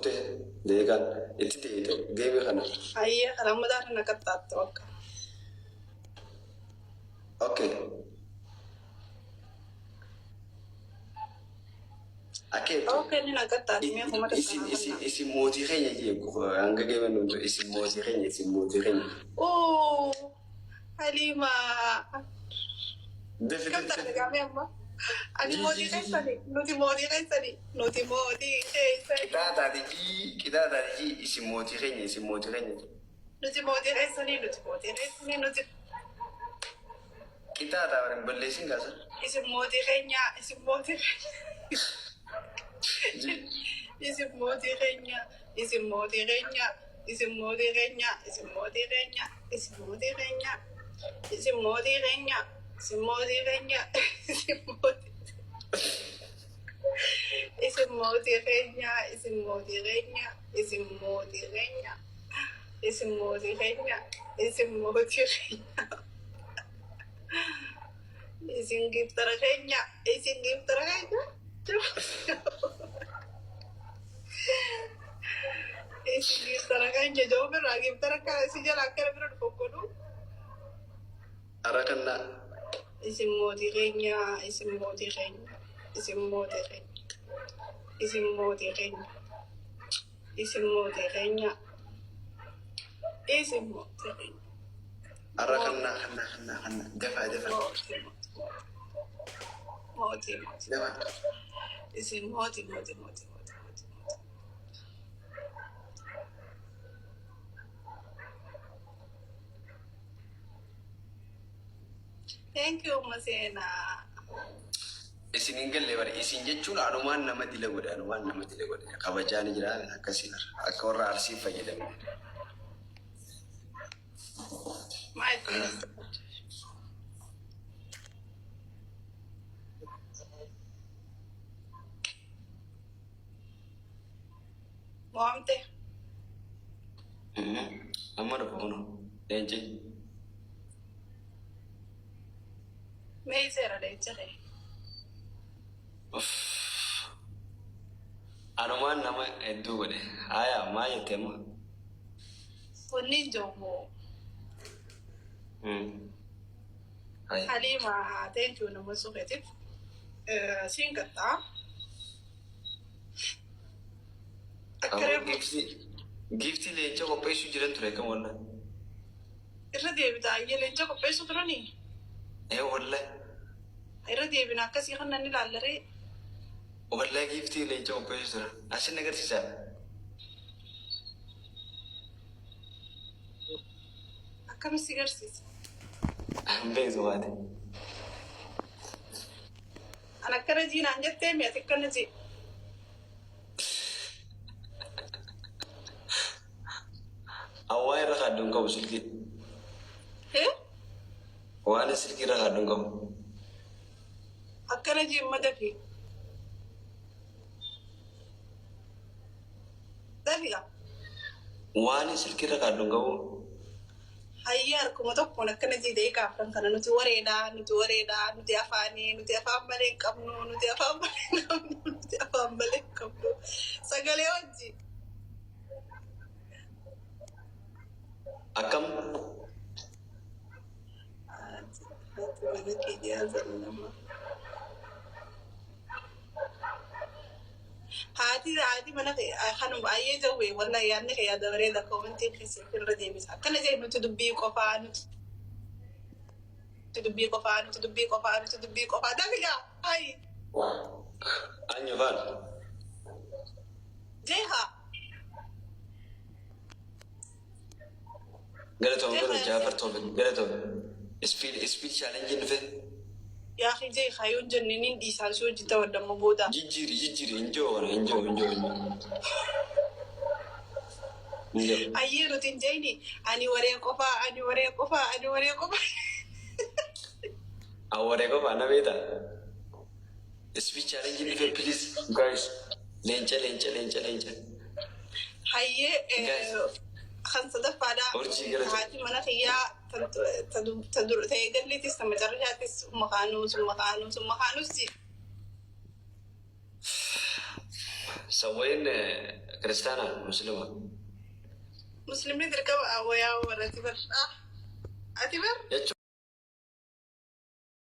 Kutee deeqaan itti deeyite geemii kana. Hayyee kan amma taate na qaxxaatte bakka. Okay. Akka jettu. Okay, ni na qaxxaate mee kuma takka Isin naa isin kennaa. isin mootii keenya jee hanga geeman nuti isin mootii keenya isin mootii keenya. Oo Haliima. Dafi Kam dafi taate dafi. gaafii amma? Ani Jii mootii jii jii keessani jii. Nuti mootii keessani nuti mootii keessani. Qitaa taate jii qitaa taate jii isin mootii keenya isin mootii keenya. Nuti mootii keessanii nuti mootii keessanii nuti Qitaa taa hin balleessin kaasa. Isin mootii keenya isin mootii keenya Jii. isin mootii keenya isin mootii keenya isin mootii keenya isin mootii keenya isin mootii keenya isin mootii keenya isin mootii keenya isin mootii isin mootii keenya isin mootii keenya isin mootii keenya isin mootii keenya isin mootii keenya isin giftara keenya isin giftara keenya isin giftara keenya joomirraa giftara kana si jala akkana bira dhufu godhu. Ara kannaa. Isin mootii keenya isin mootii keenya isin mootii keenya isin mootii keenya isin mootii keenya isin mootii keenya. Ara kannaa kannaa kannaa kannaa dafaa dafaa. Mootii mootii mootii Dafaa. isin mootii mootii mootii mootii mootii mootii. Thank you Maseenaa. Isin hin galle bare isin jechuun anumaan nama dila godhe anumaan nama dila godhe kabajaa ni jira akkasii bara akka warra arsii fayyadamne. Maal itti Mo'amte. Amma dhufa kuno leenci. Mee seera leenca kee. Uff. Anumaan nama hedduu godhe. Haya maal jette amma? Wanni hin jiru. Haya. Haliima thank you nama suuqeetiif. Siin qaxxaa. Akka Ammoo reefu giiftii giiftii leenca qopheessuu jiran ture akkam wallah. Irra deebita ayyee leenca qopheessuu turanii? Ee wallah. Irra deebina akkasii kan nan ilaallaree. Wallah giiftii leenca qopheessuu turan. Asin agarsiisaa. Akkami si garsiisa? Hin beektu baate. An akkana jii naan jettee mi ati akkana jii. An waan irra kaaddu hin qabu silkii. Eh? Waan silkii irra kaaddu hin qabu. Akkana jii amma dafi. Dafi gaa. Waan silkii irra kaaddu hin qabu. Hayyee harkuma tokkoon akkana jii daqiiqaa afran kana nuti wareedha nuti wareedha nuti afaanii nuti afaan malee hin qabnu nuti afaan malee hin qabnu nuti afaan malee hin qabnu sagalee wajji. Akkam? Haati haati mana kiyyaa zallama. Haati haati mana kee kanuma ayyee jawwee wallahi yaadni kee yaada bareeda koomentiin keessa irra deebisa. Akkana jee nuti dubbii qofaa nuti dubbii qofaa nuti dubbii qofaa nuti dubbii qofaa dafigaa ayi Anyu faan. Jeeha. Galatoom Jeeha galatoom yaa Jaafar Toofik galatoom. Speed speed challenge dhufe. Yaa akhi jeeha yoon jenne nin dhiisaan si hojii ta'u damma booda. Jijjiiri jijjiiri hin jiru kana hin jiru hin jiru hin jiru. Hin jiru. Ayyee nuti hin jeeni ani waree qofaa ani waree qofaa ani waree qofaa. An waree qofaa na beektaa? Speed challenge dhufe please guys. Leenca leenca leenca leenca. Hayyee Guys. Kan sadaffaadha. Urjii galatoom. Haati mana kiyyaa ta'e galliitis ta macarrashaatis umma kaanus umma kaanus umma kaanus ji. Sawwayin kiristaanaa musliima? Muslimni dirqama wayaa warratti bar. Ati bar. Jechuun.